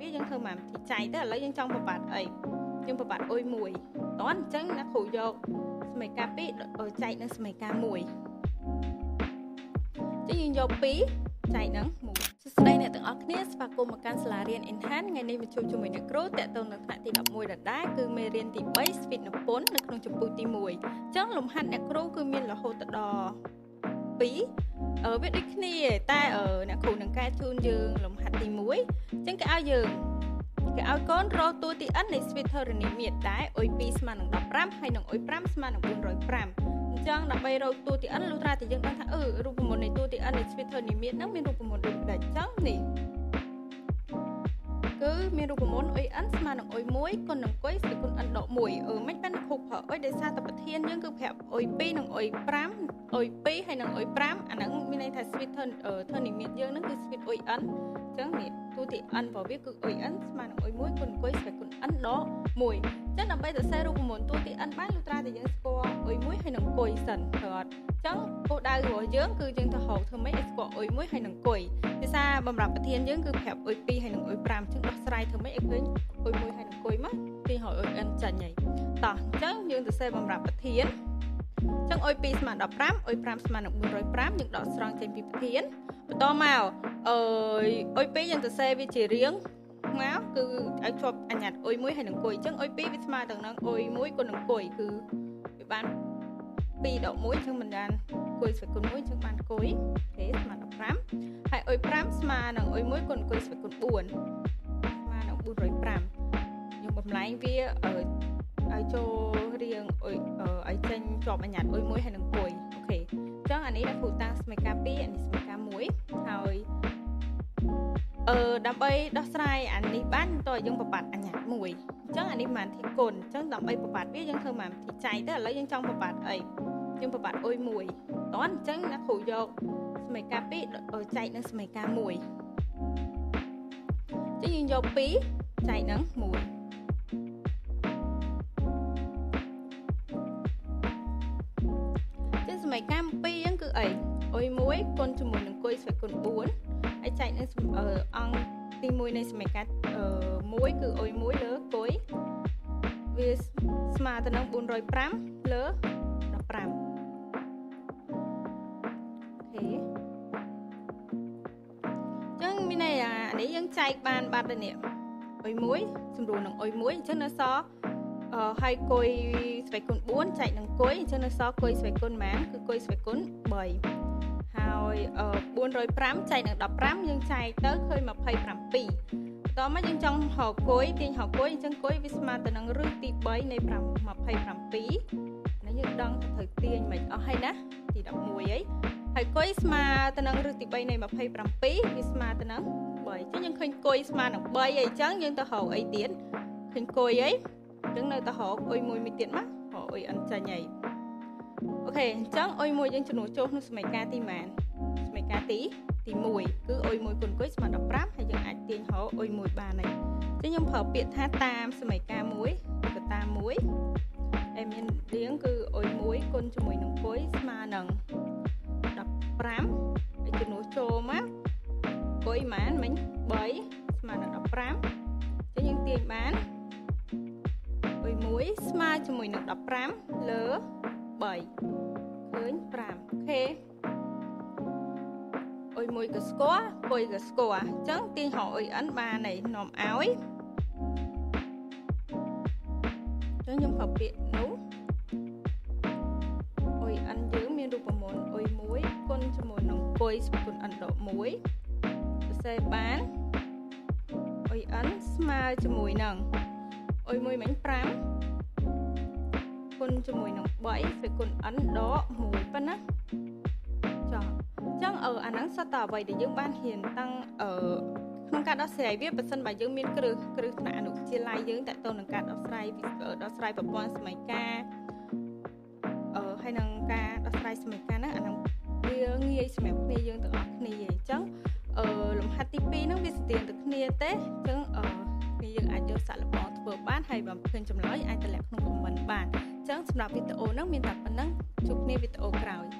វាយើងធ្វើមកវិធីចែកទៅឥឡូវយើងចង់ប្របាត់អីយើងប្របាត់អុយ1តោះអញ្ចឹងអ្នកគ្រូយកសមីការ2ចែកនឹងសមីការ1ចឹងយើងយក2ចែកនឹង1សួស្តីអ្នកទាំងអស់គ្នាស្វាគមន៍មកកាន់សាលារៀន Enhance ថ្ងៃនេះមកជួបជាមួយអ្នកគ្រូតាក់ទងនឹងថ្នាក់ទី11ដដែលគឺមេរៀនទី3ស្វីតនិពន្ធនៅក្នុងចម្ពោះទី1អញ្ចឹងលំហាត់អ្នកគ្រូគឺមានរហូតដល់2វាដូចគ្នាតែអ្នកគ្រូនឹងកែជូនយើងលំហាត់ទី1អញ្ចឹងគេឲ្យយើងគេឲ្យកូនរកតួទី n នៃស្វីតធរណីមាត្រដែរអុយ2ស្មើនឹង15ហើយនិងអុយ5ស្មើនឹង405អញ្ចឹងដើម្បីរកតួទី n លុះត្រាតែយើងដឹងថារូបមន្តនៃតួទី n នៃស្វីតធរណីមាត្រហ្នឹងមានរូបមន្តដូចម្ដេចអញ្ចឹងនេះគឺមានរូបមន្តអុយ n ស្មើនឹងអុយ1គុណនឹងគុយស្វ័យគុណ n ដក1មិនបានគ្រូប្រើអុយដោយសារតែប្រធានយើងគឺប្រាប់អុយ2និងអុយ5អុយ2ហើយនិងអុយ5អាហ្នឹងមានន័យថាស្វីតធរណីមាត្រយើងហ្នឹងគឺស្វីតអុយ n អញ្ចឹងនេះតួទី n របស់វាគឺអុយ n ស្មើនឹងអុយ1គុណគុយស្វ័យគុណ n ដក1អញ្ចឹងដើម្បីសរសេររូបមន្តតួទី n បានលុះត្រាតែយើងស្គាល់អុយ1ហើយនិងគុយសិនត្រូវអត់អញ្ចឹងគោលដៅរបស់យើងគឺយើងទៅរកធ្វើម៉េចឲ្យស្គាល់អុយ1ហើយនិងគុយភាសាបំរាប់ប្រធានយើងគឺប្រាប់អុយ2ហើយនិងអុយ5អញ្ចឹងដោះស្រាយធ្វើម៉េចឲ្យឃើញអុយ1ហើយនិងគុយមកទាញរកអុយ n ចាញ់ហើយតោះអញ្ចឹងយើងសរសេរបំរាប់ប្រធានអញ្ចឹងអុយ2ស្មើ15អុយ5ស្មើនឹង405យើងដកស្រង់ចេញពីប្រធានបន្តមកអុយ2យើងសរសេរវាជារៀងមកគឺឲ្យជាប់អញ្ញត្តិអុយ1ហើយនឹងគុយអញ្ចឹងអុយ2វាស្មើទៅនឹងអុយ1គុណនឹងគុយគឺវាបាន2ដក1អញ្ចឹងមិនបានគុយស្វ័យគុណ1អញ្ចឹងបានគុយទេស្មើ15ហើយអុយ5ស្មើនឹងអុយ1គុណគុយស្វ័យគុណ4ស្មើនឹង405យើងបំលែងវាឲ្យចូលរៀងអុយឲ្យចេញជាប់អញ្ញត្តិអុយ1ហើយនឹងគុយអូខេអញ្ចឹងអានេះអ្នកគ្រូតាំងសមីការ2អានេះសមីការ1ហើយដើម្បីដោះស្រាយអានេះបានតើយើងប្របាត់អញ្ញត្តិមួយអញ្ចឹងអានេះមិនធីគុណអញ្ចឹងដើម្បីប្របាត់វាយើងធ្វើមកវិធីចែកទៅឥឡូវយើងចង់ប្របាត់អីយើងប្របាត់អុយ1តោះអញ្ចឹងអ្នកគ្រូយកសមីការ2ចែកនឹងសមីការ1អញ្ចឹងយើងយក2ចែកនឹង1ចឹងសមីការ2ហ្នឹងគឺអីអុយ1គុណជាមួយនឹងគុយស្វ័យគុណ4ហើយចែកនឹងអង្គទី1នៃសមីការ1គឺអុយ1លើគុយវាស្មើទៅនឹង405លើ15អូខេចឹងមានន័យអានេះយើងចែកបានបាត់ហើយនេះអុយ1សម្រួលនឹងអុយ1អញ្ចឹងនៅសល់ហើយគុយស្វ័យគុណ4ចែកនឹងគុយអញ្ចឹងនៅសល់គុយស្វ័យគុណប៉ុន្មានគឺគុយស្វ័យគុណ3ហើយ405ចែកនឹង15យើងចែកទៅឃើញ27បន្តមកយើងចង់រកគុយទាញរកគុយអញ្ចឹងគុយវាស្មើទៅនឹងឫសទី3នៃ27នេះយើងដឹងថាត្រូវទាញមិនអស់ហើយណាទី11អីហើយគុយស្មើទៅនឹងឫសទី3នៃ27វាស្មើទៅនឹង3អញ្ចឹងយើងឃើញគុយស្មើនឹង3អីចឹងយើងទៅរកអីទៀតឃើញគុយអីអញ្ចឹងនៅទៅរកអុយមួយមួយទៀតមករកអុយអិនចាញ់អីអូខេអញ្ចឹងអុយមួយយើងជំនួសចូលក្នុងសមីការទីម៉ានសមីការទី1គឺអុយ1គុណគុយស្មើ15ហើយយើងអាចទាញរកអុយ1បានហើយអញ្ចឹងខ្ញុំប្រើពាក្យថាតាមសមីការ1ឬក៏តាម1ដែលមានរាងគឺអុយ1គុណជាមួយនឹងគុយស្មើនឹង15ហើយជំនួសចូលមកគុយម៉ានមិញ3ស្មើនឹង15អញ្ចឹងយើងទាញបានអុយ1ស្មើជាមួយនឹង15លើ3ឃើញ5អូខេអុយ1ក៏ស្គាល់គុយក៏ស្គាល់អញ្ចឹងទាញរកអុយ n បានហើយនាំឲ្យអញ្ចឹងខ្ញុំប្រើពាក្យនោះអុយ n យើងមានរូបមន្តអុយ1គុណជាមួយនឹងគុយគុណ n ដក1សរសេរបានអុយ n ស្មើជាមួយនឹងអុយ1មិញ5គុណជាមួយនឹង3ស្វ័យគុណ n ដក1ប៉ុណ្ណាចុះអញ្ចឹងអាហ្នឹងសុទ្ធតែអ្វីដែលយើងបានរៀនតាំងក្នុងការដោះស្រាយវាបើសិនបើយើងមានគ្រឹះថ្នាក់អនុវិទ្យាល័យយើងតទៅនឹងការដោះស្រាយប្រព័ន្ធសមីការហើយនឹងការដោះស្រាយសមីការហ្នឹងអាហ្នឹងវាងាយសម្រាប់គ្នាយើងទាំងអស់គ្នាអញ្ចឹងលំហាត់ទី2ហ្នឹងវាស្ទៀងទៅគ្នាទេអញ្ចឹងគ្នាយើងអាចយកសាកល្បងធ្វើបានហើយបើឃើញចម្លើយអាចតម្លាក់ក្នុង comment បានអញ្ចឹងសម្រាប់វីដេអូហ្នឹងមានតែប៉ុណ្្នឹងជួបគ្នាវីដេអូក្រោយ។